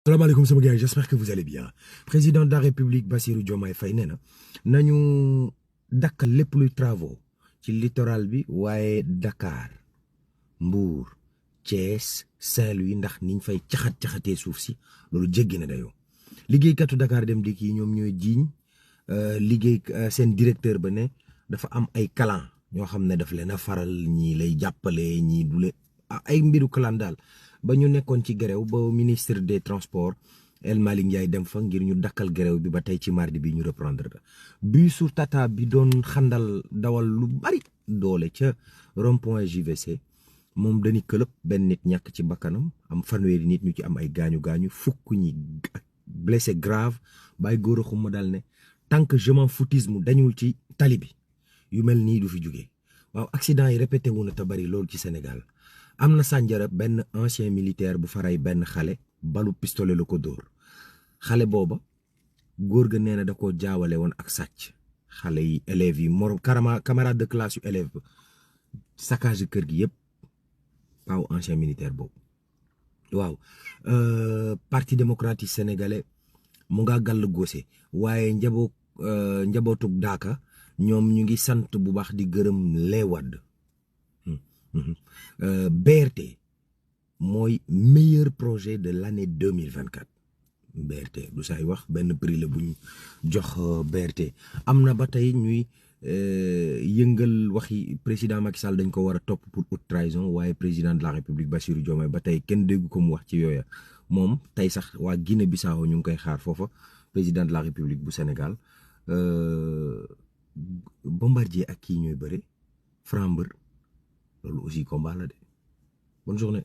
Salam alaikum sama gars, j'espère que vous allez bien. Président de la République Bassirou Diomaye Faye nee na nañu dakkal lépp luy travaux ci littoral bi waaye Dakar Mbour Thiès Saint-Louis ndax niñ fay caxatee suuf si loolu jéggi na dayoo liggéeykatu Dakar Dem Dikk yi ñoom ñooy jiiñ liggéey seen directeur ba ne dafa am ay clan ñoo xam ne daf leen a faral ñii lay jàppale ñii du ay mbiru clan daal ba ñu nekkoon ci grève ba ministre des transports El Malick Ndiaye dem fa ngir ñu dakkal grève bi ba tey ci mardi bi ñu reprendre da bisu Tata bi doon xandal dawal lu bari doole ca rond-point JVC moom dañuy këlëb benn nit ñàkk ci bakkanam am fanweeri nit ñu ci am ay gaañu fukk ñi blessé grave bàyyi góor a xuma daal ne tant que je m'en foutisme dañul ci tali bi yu mel nii du fi jógee waaw accident yi répété wu na te bari loolu ci Sénégal am na Sandiara benn ancien militaire bu faray benn xale balu pistolet la ko dóor xale booba góor ga nee na da koo jaawale woon ak sàcc xale yi élèves yi morom camarade de classe yu élève ba saccage kër gi yëpp paaw ancien militaire boobu waaw parti démocratique sénégalais mu nga gàll góose waaye njabootug daaka ñoom ñu ngi sant bu baax di gërëm lee wadd BRT mooy meilleur projet de l'année 2024 BRT du saay wax benn prix la bu ñu jox BRT am na ba tey ñuy yëngal waxi président Macky Sall dañ ko war a topp pour haute trahison waaye président de la République Bassirou Diomaye ba tey kenn déggu ko mu wax ci yooya moom tey sax waa Guinée Bissau ñu ngi koy xaar foofa président de la République bu Sénégal Bombardier ak kii ñooy bëre Franc mbër loolu aussi combat la de bonne journée.